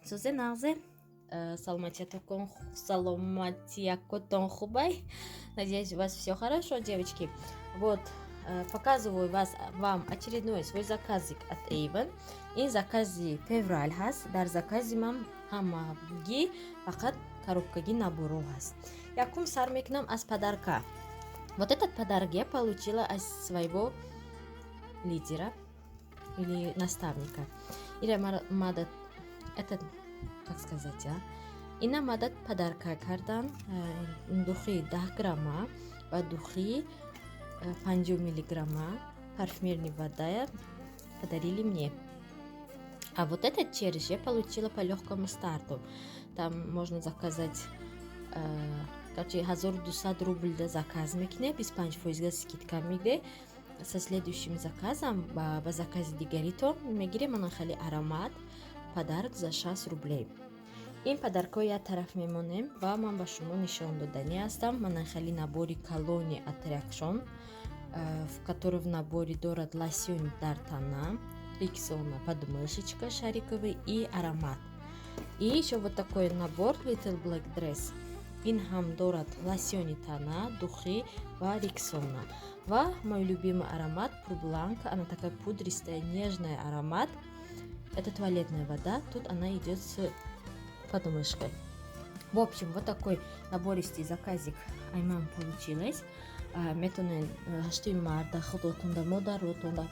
Сӯзе, нағзе, саломатиякотон хубай? Надеюсь, у вас все хорошо, девочки. Вот, показываю вам очередной свой заказик от Avon. Ин закази февраль ҳаст. Дар закази ман ҳамагӣ фақат коробкаги наборо ҳаст. Якум сар мекунам аз подарка. Вот этот подарок я получила аз своего лидера или наставника. Ира мада, этот, как сказать, а, ина мадад подарка кардан: духи 10 грамма ва духи 50 миллиграмма, парфюмерный вода подарили мне. А вот этот череш я получила по легкому старту. Там можно заказать, короче, 1200 рубль да заказ мекуне, 25 фоизга скидка мегире. Со следующим заказом, ба закази дигаритон мегирем. Мана хеле аромат, подарок за 60 рублей. Ин подаркҳо як тараф мемонем ва ман ба шумо нишон доданӣ ҳастам. Мана хеле набори калони Attraction, в который в наборе дорад лосьон дар тана, Рексона, подмышечка шариковый и аромат. И еще вот такой набор Little Black Dress. Ин ҳам дорад лосьони тана, духи ва Рексона. Ва мой любимый аромат Pur Blanc, она такая пудристая, нежная аромат. Это туалетная вода, тут она идет с подмышкой. В общем, вот такой набористый заказик айман получилось. Метавонед 8 марта худотонда, модаротонда,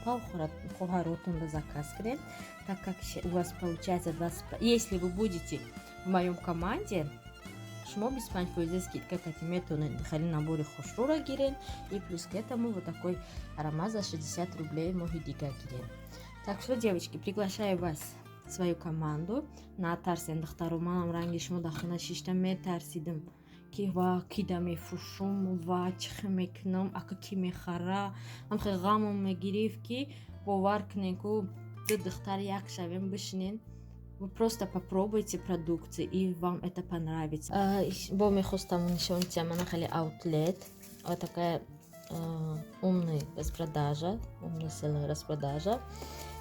хоҳаротонда заказ кунед, так как у вас получается 20, если вы будете в моем команде, шумо 25 фоиза скидка кати метавонед хеле набори хушрӯро гирен и плюс к этому вот такой аромат за 60 рублей моҳи дига гирен. Так что, девочки, приглашаю вас в свою команду. Натарсен, духтаро. Манам ранги шумо дар хона шишта метарсидам, ки ва кида мефурӯшум ва чихе мекунам, ака, ки мехара. Ҳамхе ғамам мегирифт, ки бовар кунен, ку ду духтар як шавем, бишинен. Вы просто попробуйте продукцию, и вам это понравится. Бо мехостам нишон диҳам, мана хеле аутлет. Вот такая умный распродажа, умная целая распродажа.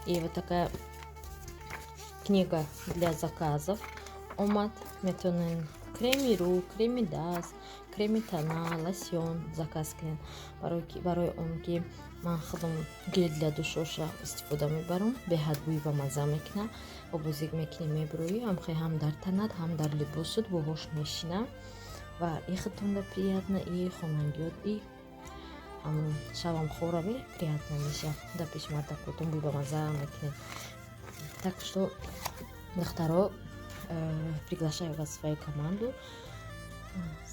И вот такая книга для заказов омад. Метавонен креми рӯ, креми даст, креми тана, лосьон заказ кунед. Барои он ки ман худам гель для душоша истифода мебарам, беҳад бӯи ба мазза мекунад. Обозик мекунӣ, мебурӯӣ, ҳамхе ҳам дар танат, ҳам дар либосут бӯҳош мешина ва и худтонда приятно, и хонангиёт, и шавам хораве приятно меша. Дар пеши мардакотон бӯй ба мазза мекунед. Так что, духтаро, приглашаю вас в свою команду,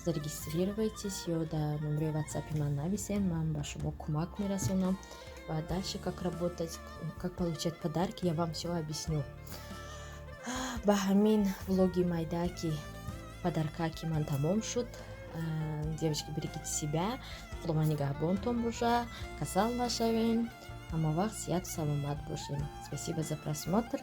зарегистрировайтесь ё дар номери ватсапи ман нависен, ман ба шумо кӯмак мерасонам. Ва дальше как работать, как получать подарки, я вам все объясню. Ба ҳамин влоги майдаки подаркаки ман тамом шуд. Девочки, берегите себя, Худованд нигаҳбонтон боша, касал нашавем, ҳама вақт сиҳату саломат бошем. Спасибо за просмотр.